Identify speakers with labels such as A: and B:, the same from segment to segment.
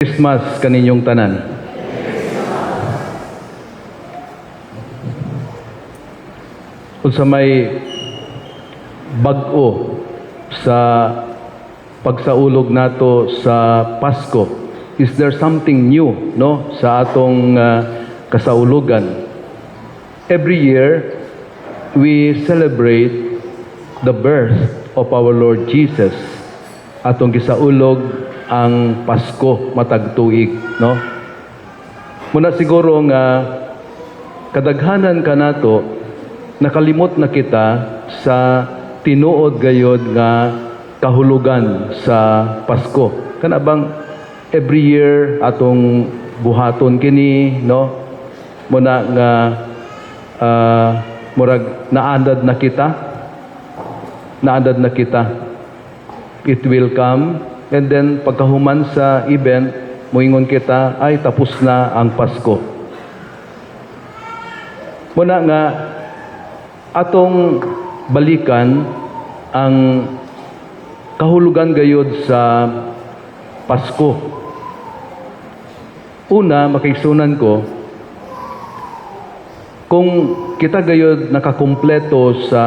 A: Christmas kaninyong tanan. Unsa may bag-o sa pagsaulog nato sa Pasko? Is there something new, no, sa atong kasaulugan? Every year we celebrate the birth of our Lord Jesus. Atong gisaulog ang Pasko matag tuig, no? Muna siguro nga kadaghanan kanato nakalimot na kita sa tinuod gayod nga kahulugan sa Pasko. Kana bang every year atong buhaton kini, no? Muna nga murag naandad na kita. Naandad na kita. It will come and then pagkahuman sa event, moingon kita, "Ay, tapos na ang Pasko." Muna nga atong balikan ang kahulugan gayod sa Pasko. Una, makaigsunan ko, kung kita gayod nakakumpleto sa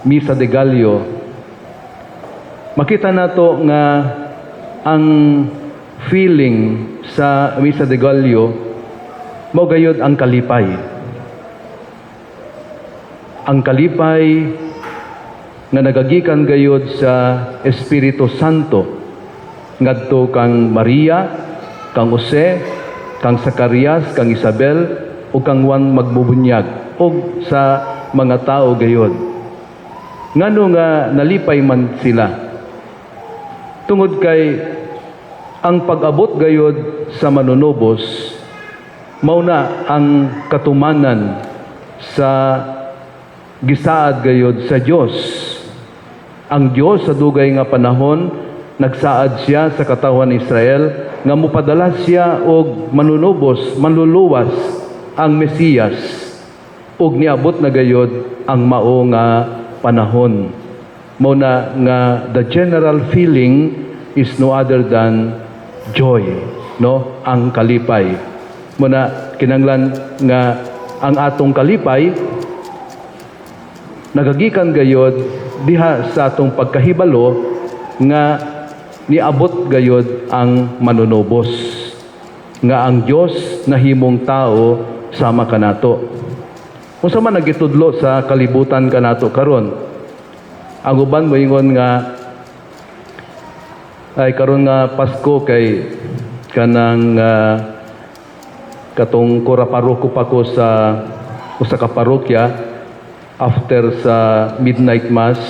A: Misa de Gallo, makita nato nga ang feeling sa Misa de Gallo mao gayod ang kalipay. Ang kalipay nga nagagikan gayod sa Espiritu Santo ngadto kang Maria, kang Jose, kang Zacarias, kang Isabel ug kang Juan Magbubunyag ug sa mga tao gayod. Ngano nga nalipay man sila? Tungod kay ang pag-abot gayod sa manunubos mao na ang katumanan sa gisaad gayod sa Dios. Ang Dios sa dugay nga panahon nagsaad siya sa katawhan ni Israel nga mupadala siya og manunubos, manluluwas, ang Mesiyas. Ug niabot na gayod ang mao nga panahon. Mao na nga the general feeling is no other than joy, no? Ang kalipay. Mao na kinanglan nga ang atong kalipay nagagikan gayod diha sa atong pagkahibalo nga niabot gayod ang manunubos, nga ang Dios nahimong tao sama kanato. Unsa man nagitudlo sa kalibutan kanato karon? Ang uban moingon nga, ay, karon nga Pasko kay kanang katong kura paroko pa ko sa usa ka parokya, after sa midnight mass,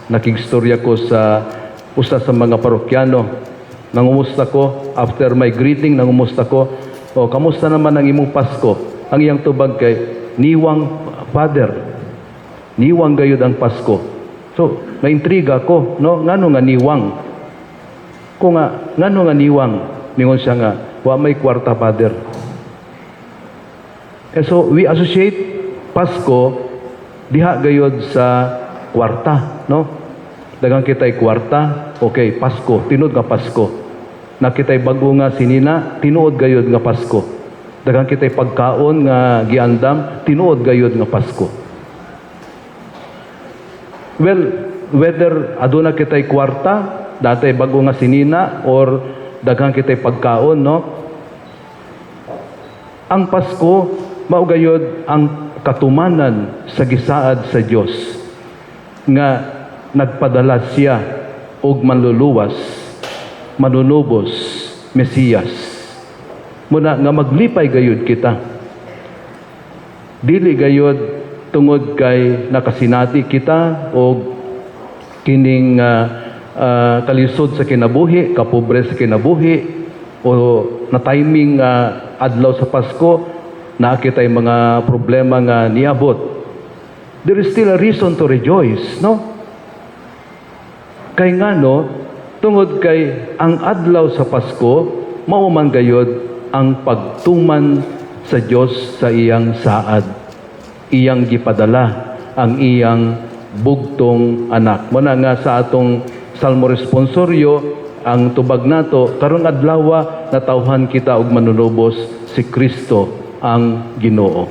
A: nakigstorya ko sa usa sa mga parokyano. Nangumusta ko, after my greeting, nangumusta ko, "Oh, kamusta naman ang imong Pasko?" Ang iyang tubag kay, "Niwang, Father. Niwang gayud ang Pasko." So naintriga ko, no, ngano nga niwang? Ko nga, "Ngano nga niwang?" Ningon siya nga, "Wa may kwarta, Father." And so we associate Pasko diha gayod sa kwarta, no? Daghang kita'y kwarta, okay, Pasko, tinuod nga Pasko. Nakita'y bago nga sinina, tinuod gayod nga Pasko. Daghang kita'y pagkaon nga giandam, tinuod gayod nga Pasko. Well, whether aduna kita'y kwarta, datay bago nga sinina, or daghang kita'y pagkaon, no? Ang Pasko, mao gayod ang katumanan sa gisaad sa Dios nga nagpadala siya og manluluwas, manunubos, Mesiyas. Muna nga maglipay gayud kita. Dili gayod tungod kay nakasinati kita og kining kalisod sa kinabuhi, kapobre sa kinabuhi, o na timing adlaw sa Pasko naa kitay mga problema nga niabot. There is still a reason to rejoice, no? Kay ngano? Tungod kay ang adlaw sa Pasko mao man gayod ang pagtuman sa Dios sa iyang saad. Iyang gipadala ang iyang bugtong anak. Muna nga sa atong Salmo responsoryo, Ang tubag nato, karong adlaw natawhan kita og Manunubos, si Kristo ang Ginoo.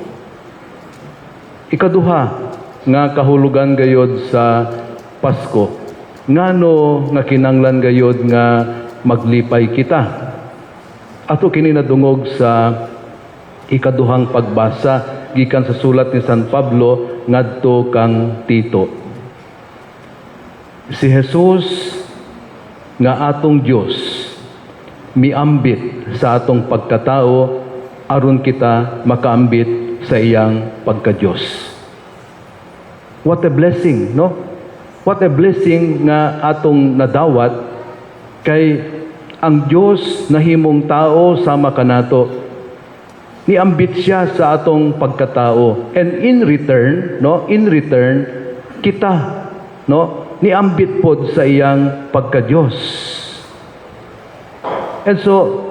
A: Ikaduha nga kahulugan gayod sa Pasko, ngano nga kinanglan gayod nga maglipay kita? Ato kini nadungog sa ikaduhang pagbasa gikan sa sulat ni San Pablo ngadto kang Tito. Si Jesus nga atong Dios miambit sa atong pagkatao aron kita makaambit sa iyang pagka-Dios. What a blessing, no? What a blessing nga atong nadawat kay ang Dios nahimong tao sama kanato. Niambit siya sa atong pagkatao. And in return, no, in return, kita, no, niambit pod sa iyang pagka-Dios. And so,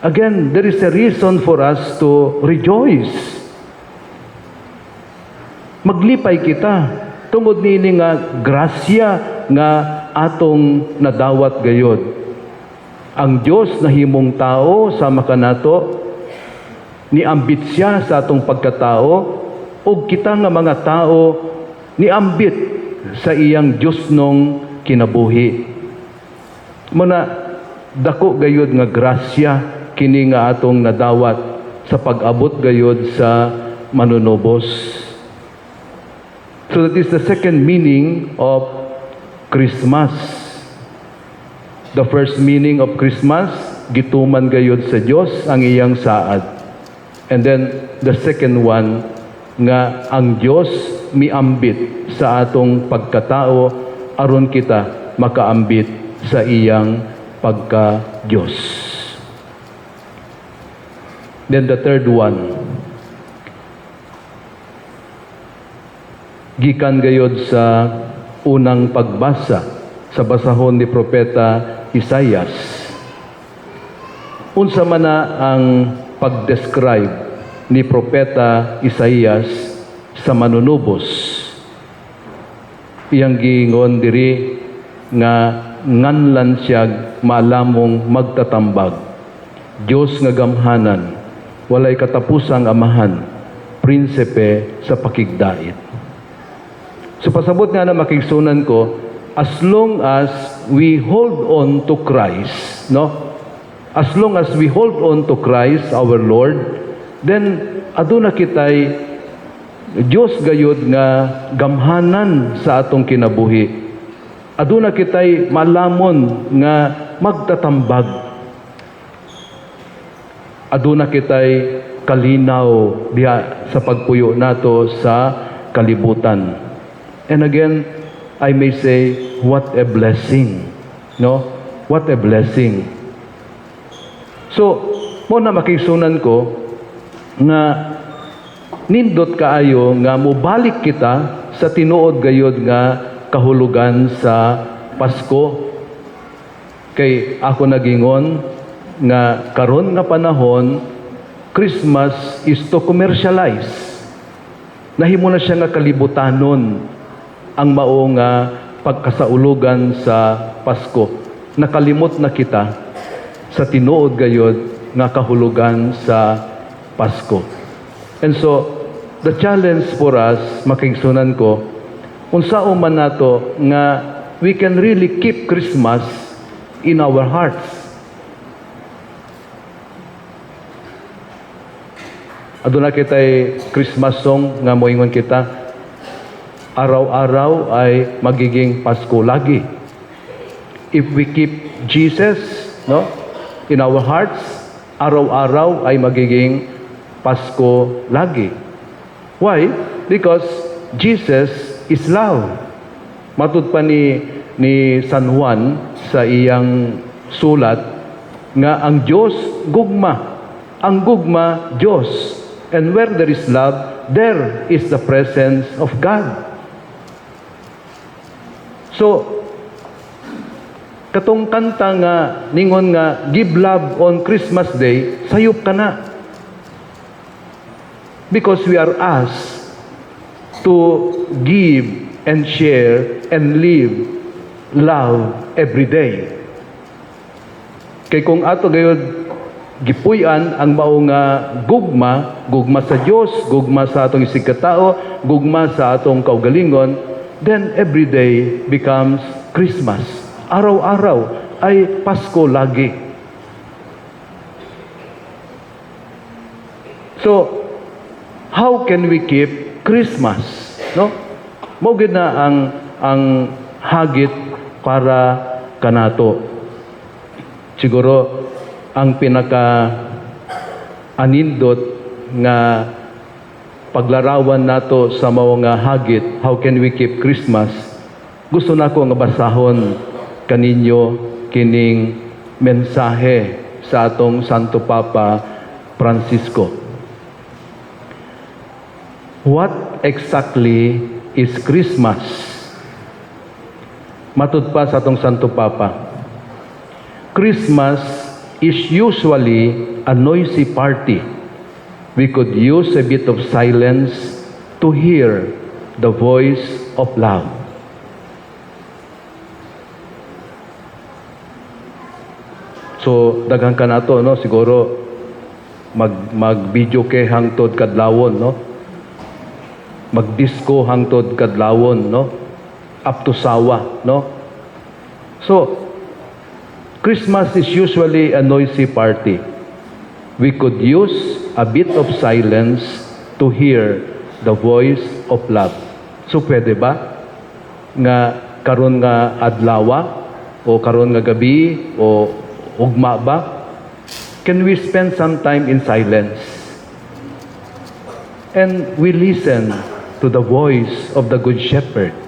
A: again, there is a reason for us to rejoice. Maglipay kita tungod niini nga grasya nga atong nadawat gayod. Ang Dios nahimong tao sama kanato, niambit siya sa atong pagkatao, ug kita nga mga tao niambit sa iyang Diosnong kinabuhi. Muna dako gayod nga grasya kini nga atong nadawat sa pag-abot gayod sa Manunubos. So that is the second meaning of Christmas. The first meaning of Christmas, gituman gayod sa Dios ang iyang saad. And then the second one, nga ang Dios miambit sa atong pagkatao aron kita makaambit sa iyang pagka-Dios. Then the third one, gikan gayod sa unang pagbasa sa basahon ni Propeta Isaias. Unsa man na ang pag-describe ni Propeta Isaias sa Manunubos? Iyang giingon diri nga nganlan siya maalamong magtatambag. Dios nga gamhanan, walay katapusang Amahan, prinsipe sa pakigdait. So pasabot nga na, makigsunan ko, as long as we hold on to Christ, no? As long as we hold on to Christ, our Lord, then aduna kitay Dios gayud nga gamhanan sa atong kinabuhi. Aduna kitay malamon nga magtatambag. Aduna kitay kalinaw diha sa pagpuyo nato sa kalibutan. And again, I may say, what a blessing. No? What a blessing. So, mo na, makigsunan ko, nga nindot kaayo nga mobalik kita sa tinuod gayod nga kahulugan sa Pasko. Kay ako nagingon nga karon nga panahon, Christmas is to commercialize. Nahimo na siya nga kalibutanon ang mao nga pagkasaulugan sa Pasko. Nakalimot na kita sa tinuod gayod nga kahulugan sa Pasko. And so, the challenge for us, makigsunan ko, unsaon man nato nga we can really keep Christmas in our hearts. Aduna kitay Christmas song nga moingon kita, araw-araw ay magiging Pasko lagi. If we keep Jesus, no, in our hearts, araw-araw ay magiging Pasko lagi. Why? Because Jesus is love. Matud pa ni San Juan sa iyang sulat nga ang Dios gugma. Ang gugma Dios. And where there is love, there is the presence of God. So, katong kanta nga ningon nga "Give love on Christmas Day", sayop ka na. Because we are asked to give and share and live love every day. Kay kung ato gayud gipuy-an ang mao nga gugma, gugma sa Dios, gugma sa atong isigkatao, gugma sa atong kaugalingon, then every day becomes Christmas. Araw-araw ay Pasko lagi. So, how can we keep Christmas? No? Mao gid na ang hagit para kanato. Siguro ang pinaka anindot nga paglarawan nato sa mao nga hagit, how can we keep Christmas? Gusto nako nga basahon kaninyo kining mensahe sa atong Santo Papa Francisco. What exactly is Christmas? Matud pa sa atong Santo Papa, Christmas is usually a noisy party. We could use a bit of silence to hear the voice of love. So, daghan ka nato, no? Siguro, mag video kay hangtod kadlawon, no? Mag-disco hangtod kadlawon, no? Up to sawa, no? So, Christmas is usually a noisy party. We could use a bit of silence to hear the voice of love. So pwede ba nga karon nga adlawa o karon nga gabi o ugma ba? Can we spend some time in silence? And we listen to the voice of the Good Shepherd.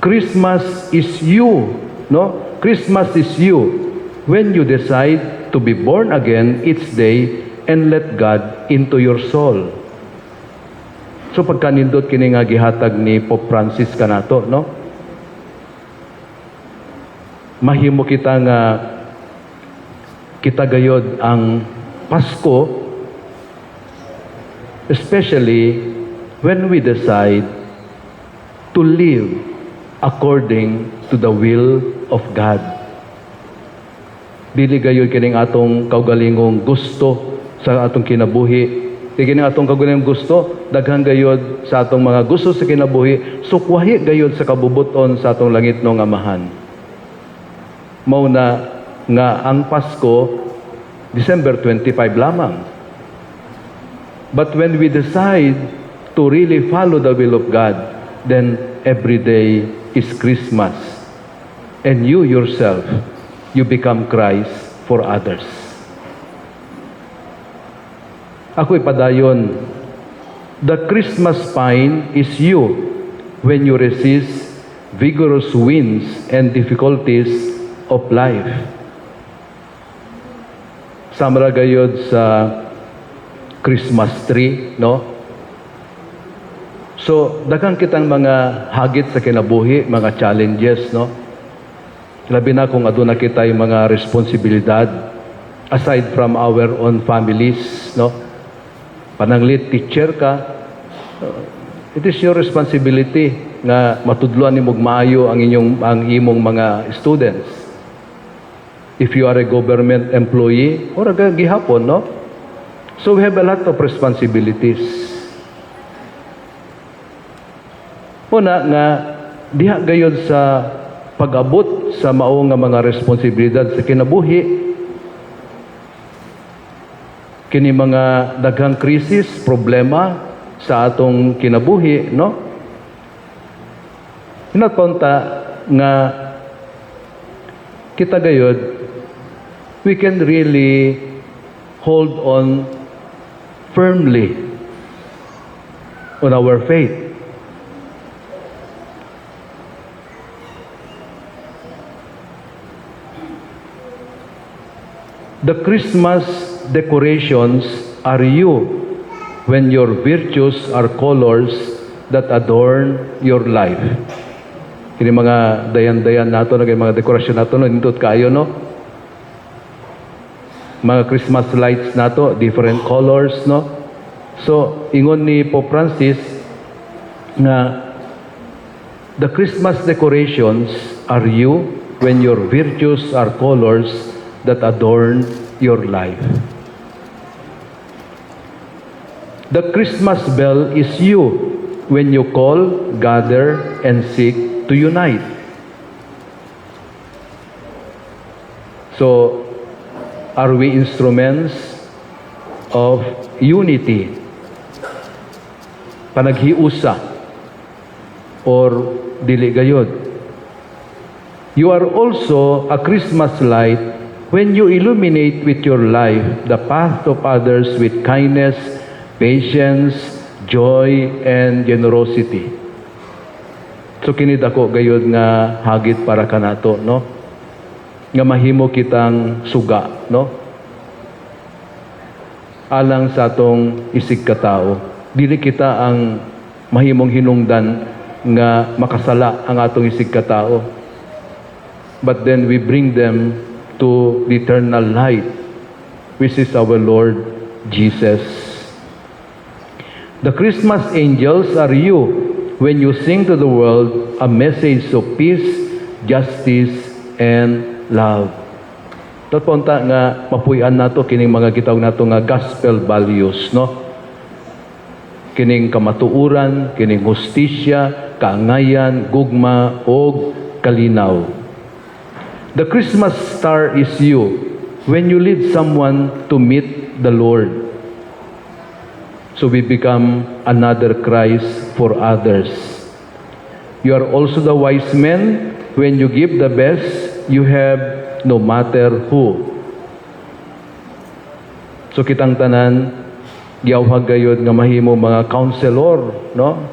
A: Christmas is you, no? Christmas is you when you decide to be born again each day and let God into your soul. So pagkanindot kini nga gihatag ni Pope Francis kanato, no? Mahimo kita nga kita gayod ang Pasko, especially when we decide to live according to the will of God. Dili gayud kining atong kaugalingong gusto sa atong kinabuhi. Kay kining atong kaugalingong gusto, daghan gayud sa atong mga gusto sa kinabuhi, sukwahi gayud sa kabubuton sa atong langitnong Amahan. Mao na nga ang Pasko, December 25 lamang. But when we decide to really follow the will of God, then every day is Christmas. And you yourself, you become Christ for others. Ako ipadayon, the Christmas pine is you when you resist vigorous winds and difficulties of life. Sama ra gayod sa Christmas tree, no? So, daghan kitang mga hagit sa kinabuhi, mga challenges, no? Labi na kung aduna kita yung mga responsibilidad aside from our own families, no? Pananglit teacher ka, it is your responsibility nga matudluan nimo maayo ang imong mga students. If you are a government employee, or gihapon, no? So we have a lot of responsibilities. Una nga diha gayod sa pag-abot sa mao nga mga responsibilidad sa kinabuhi, kini mga daghang krisis, problema sa atong kinabuhi, no? Hinakonta nga kita gayod, we can really hold on firmly on our faith. The Christmas decorations are you when your virtues are colors that adorn your life. Kini mga dayan-dayan nato, na mga dekorasyon nato, no, nindot kayo, no? Mga Christmas lights nato, different colors, no? So, ingon ni Pope Francis nga the Christmas decorations are you when your virtues are colors that adorn your life. The Christmas bell is you when you call, gather, and seek to unite. So, are we instruments of unity? Panaghiusa or dili gayod? You are also a Christmas light when you illuminate with your life the path of others with kindness, patience, joy, and generosity. So kini dako gayod nga hagit para kanato, no? Nga mahimo kitang suga, no? Alang sa atong isig katao. Dili kita ang mahimong hinungdan nga makasala ang atong isig katao. But then we bring them to the eternal light, which is our Lord Jesus. The Christmas angels are you when you sing to the world a message of peace, justice, and love. Dapat nga mapuy-an nato kining mga gitawag nato nga gospel values, no? Kining kamatuoran, kining hustisya, kaangayan, gugma, og kalinaw. The Christmas star is you when you lead someone to meet the Lord. So we become another Christ for others. You are also the wise men when you give the best you have, no matter who. So kitang tanan giyawhag gayod nga mahimo mga counselor, no,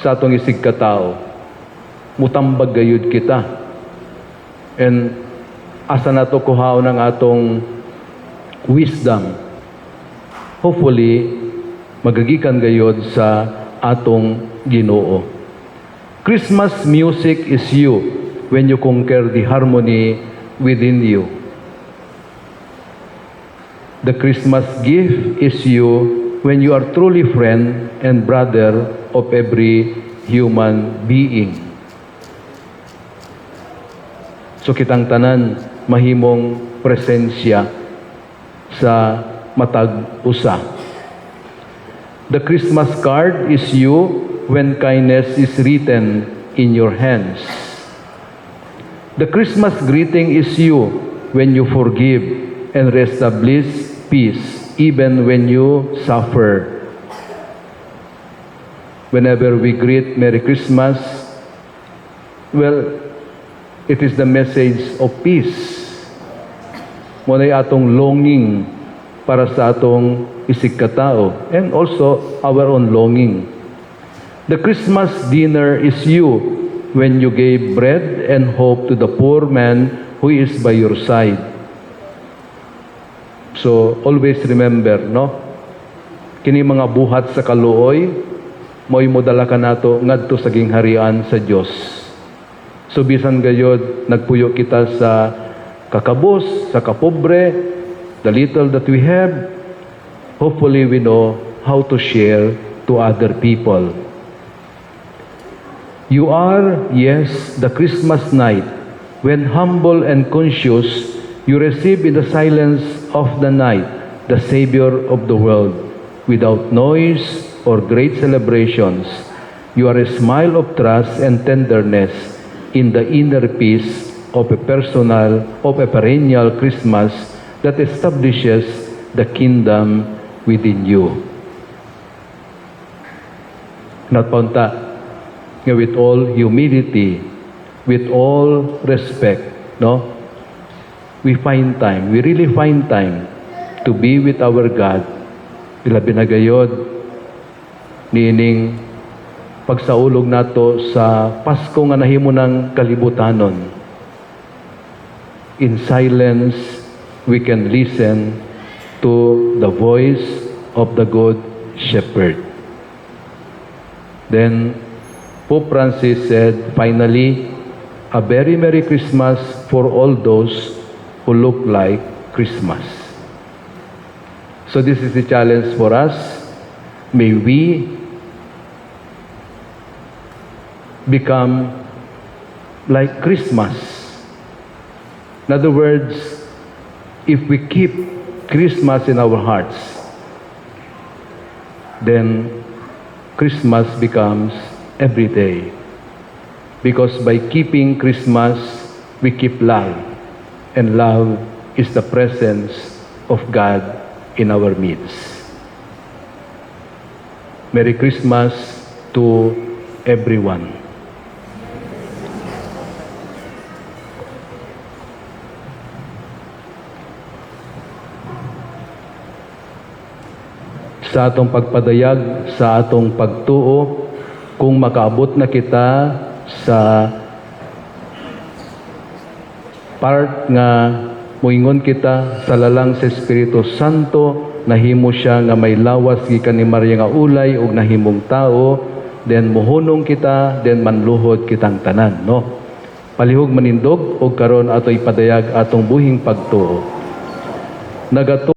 A: sa atong isig katao. Mutambag gayud kita. And asa nato kuhaon ang atong wisdom? Hopefully magagikan gayod sa atong Ginoo. Christmas music is you when you conquer the harmony within you. The Christmas gift is you when you are truly friend and brother of every human being. So kitang tanan mahimong presensya sa matag usa. The Christmas card is you when kindness is written in your hands. The Christmas greeting is you when you forgive and reestablish peace even when you suffer. Whenever we greet Merry Christmas, well, it is the message of peace. Mao atong longing para sa atong isig katao and also our own longing. The Christmas dinner is you when you gave bread and hope to the poor man who is by your side. So always remember, no? Kini mga buhat sa kaluoy, mo'y modala kanato ngadto sa gingharian sa Dios. So bisan gayod nagpuyo kita sa kakabos, sa kapobre, the little that we have, hopefully we know how to share to other people. You are, yes, the Christmas night when, humble and conscious, you receive in the silence of the night the Savior of the world without noise or great celebrations. You are a smile of trust and tenderness in the inner peace of a perennial Christmas that establishes the kingdom within you. Natpaunta nga with all humility, with all respect, no? We find time, we really find time to be with our God. Ilabi na gayod niining pagsaulog nato sa Pasko nga nahimo ng kalibutanon. In silence, we can listen to the voice of the Good Shepherd. Then Pope Francis said, finally, a very Merry Christmas for all those who look like Christmas. So this is the challenge for us. May we become like Christmas. In other words, if we keep Christmas in our hearts, then Christmas becomes every day. Because by keeping Christmas, we keep love. And love is the presence of God in our midst. Merry Christmas to everyone. Sa atong pagpadayag, sa atong pagtuo, kung makaabot na kita sa part nga muingon kita sa lalang sa Espiritu Santo, nahimo siya nga may lawas gikan ni Maria nga ulay ug nahimong tao, then muhunong kita, then manluhod kitang tanan, no? Palihog manindog og karon ato ipadayag atong buhing pagtuo. Nagatuo